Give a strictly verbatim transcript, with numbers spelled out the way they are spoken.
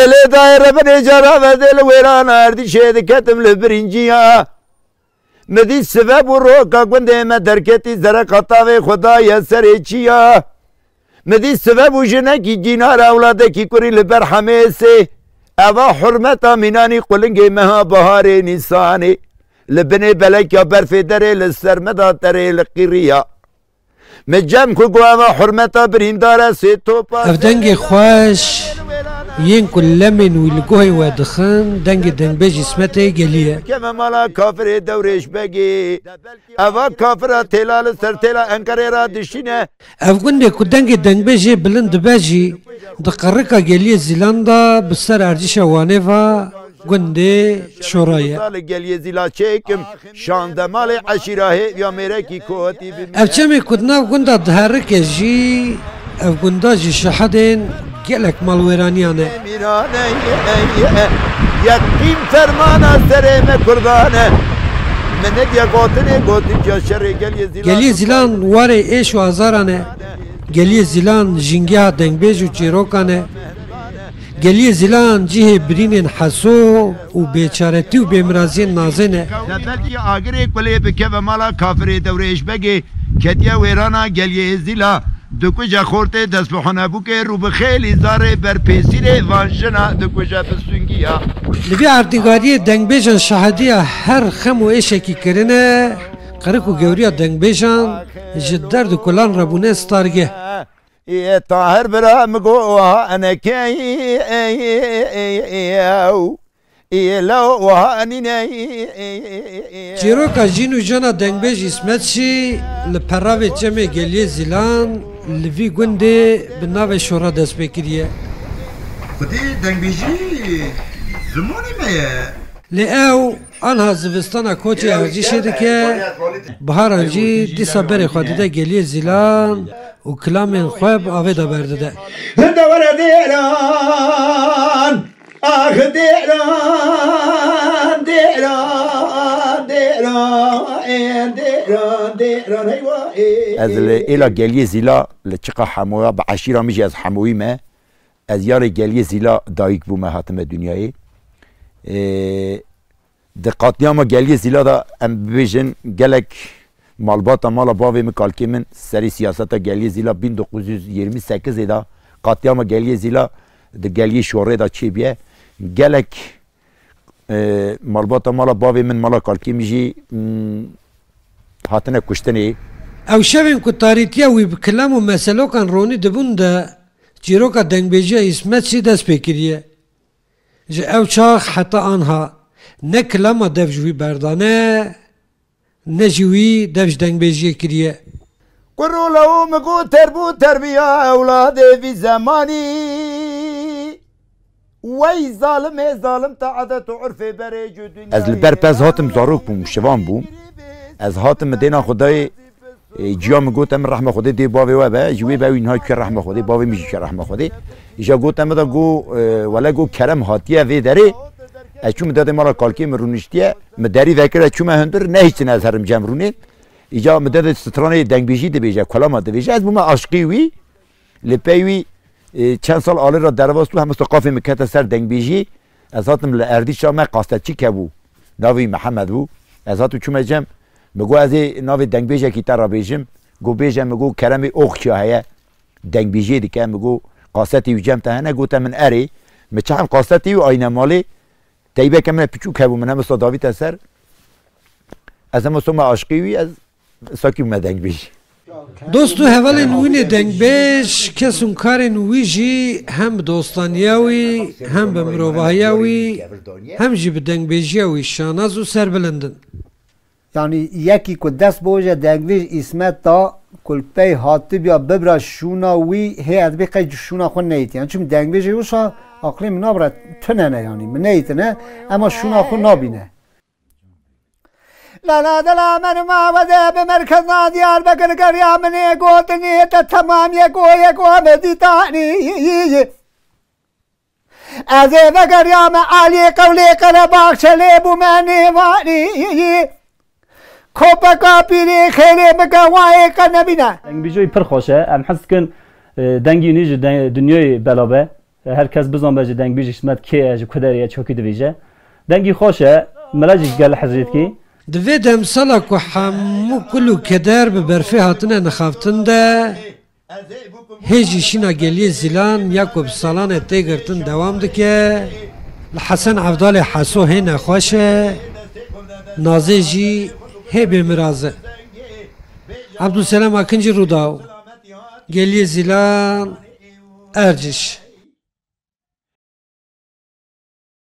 Lê dayê rebinê cara vedê li wêrana erdîşê diketim li birinciya. Mi dî sive bû roka gundê me derketî zere qatavê xwe daye serê çiya. Mi dî sive bû jinekî cînar ewladekî kurî li ber hemêsê. Eva hurmeta mînanî qulingê meha baharê nîsanê. Li binê belekya berfê derê li ser me da terê li qîriya. Mi cem xwe got eva hurmeta birîndar e sê topa. Ev dengê xweş yên ku lemên wî li guhên we dixin, dengê dengbêj Îsmetê Gelî ye. Keve mala kafirê Dewrêş Begê. Eva kafira têla li ser têla Enqerê ra dişîne. Ev gundê ku dengê dengbêjê bilind dibe jî, di qirika Geliyê Zîlan de bi ser erdîşa Wanê ve gundê Şora ye. Li Geliyê Zîla çêkim, şande malê eşîra hêviya mêrekî kotî bi. Ev çemê ku di nav gunda diherike jî, ev gunda jî şahidên gelek malwêraniyan e. Mîrane ye, ye, ye. Yeqîn fermana serê me Kurdan e. Min nediye gotinê gotinca şerê Geliyê Zîlan. Geliyê Zîlan warê êş û azaran e. Geliyê Zîlan jîngeha dengbêj û çîrokan e. Geliyê Zîlan cihê birînên heso û bêçaretî û bêmiraziyên nazê ne. Sebelî agirê kulê bi keve mala kafirê Dewrêş Begê ketiye wêrana Geliyê Zîla. Dikuje xortê dest bi hunebûkê rû bi xêlî zarê ber pêsîrê van jina dikuje bi sungiya. Li vî erdnîgariyê dengbêjan şahediya her xem û êşekî kirine, qirik û gewriya dengbêjan ji derd û kulan re bûne stargeh. Ê Tahir bira min got wiha enekey ew. Ê lew wiha enîne. Çîroka jîn û jana dengbêj Îsmet jî li peravê çemê Geliyê Zîlan li vî gundê bi navê Şora dest pê kiriye. Xwedê dengbêjî zimanê me ye. Lê ew anha zivistana koçê erdîşê dike, biharan jî dîsa berê xwe dide Geliyê Zîlan û kilamên xwe bi avê de berdide. Dewere dêran, ah dêran, dêran, dêran, ê dêran, dêran, dêran, heywa, ê, Ez ê, li ê. Êla Geliyê Zîla li çiqa hemoya bi eşîra min jî ez hemoyî me. Ez yarê Geliyê Zîla dayik bûme, hatime dinyayê. Ê, Di qatliama Geliyê Zîla de em bibêjin gelek malbata mala bavê min, kalkê min serî siyaseta Geliyê Zîla bin dokuz yüz yirmi sekizê de qatliama Geliyê Zîla di Geliyê Şorê de çêbûye. Gelek, e, malbata mala bavê min, mala kalkê min jî, mm, hatine kuştinê. Ew şevên ku tarîtiya wî bi kilam û meselokan ronî dibûn de çîroka dengbêjiya Îsmet jî dest pê kiriye. Ji ew çax heta anha ne kilama dev ji wî berdane, ne jî wî dev ji dengbêjiyê kiriye. Kur û lew min got terbû terbiya ewladê vî zemanî. Wey zalimê zalim te edet û urfê berê ji dinyayê. Ez li ber pez hatim, zarok bûm, şivan bûm. Ez hatim mi dêna Xwedayê Ê, ciya min gote min rehma Xwedê dê bavê we be, ji wê be wî niha çûye rehma Xwedê, bavê min jî çûye rehma Xwedê. Îja gote min de go, e, wele go kerem hatiye vê derê. Ez çûm min dedê mala kalkê min rûniştiye, min derî vekir ez çûme hundir, nehiştine ez herim cem rûnê. Îca min dedê stranê dengbêjî dibêje, kulama dibêje, ez bûme aşqî wî, li pey wî, e, çend sal alê re derbas bû, hemû qafê min kete ser dengbêjî. Ez hatim li erdîşa me qastetçî kebû, navê wî Mihemed bû. Ez hatim çûme cem, Min got, "Ez ê navê dengbêjekî te re bêjim." Got, "Bêje." Min got, "Keremê Oxçiya heye, dengbêjiyê dike." Min got, "Kasetê wî cem te hene?" Gote min, "Erê." Min çend kasetê wî ayne malê, teybeke min piçûk hebû, min hem wisa davîte ser. Ez hem wisa me aşqî wî, ez sakî bûme dengbêj. Dost û hevalên wînê dengbêj, kes û karên wî jî hem bi dostaniya wî, hem bi mirovahiya wî, hem jî bi dengbêjiya wî şanaz û serbilind in. Yanî yekî ku dest bi oje dengbêj Îsmet da, ku li pey hatibiya bibra şûna wî, hê ez bê qey ji şûna xwe neyîtiyan. Çimkî dengbêjê wisa aqlê min nabire tune ne yanî. Min neyîtine, ema şûna xwe nabîne. Lala dila min ma wede bi merkezna Diyarbekir geriya min ê gotinê te temam yek o yek o me dîtanî. Ez ê vegeriyame aliyê qewlê Qerebaxçe lê bûme nêvanî. Kopeka pîrê xêrê bike wayê qe nebîne. Dengbêjoyî pir xweş e. Em hez dikin, e, dengî nî ji de-, dinyayê bela be. Her kes bizanbe ji dengbî ji simet kê ye, ji ku derê ye, çokî dibêje. Dengî xweş e, mele jî gel hizrîtkî. Di vê demsala ku hemû kul û keder bi berfê hatine nixaftin de, hê jî şîna Geliyê Zîlan ya ku bi salan e tê girtin dewam dike. Li Hesen Evdalê Heso hê nexweş e, Nazê jî hê bêmiraz e. Ebdulselam Akin jî Rûdaw, Geliyê Zîlan, Erciş.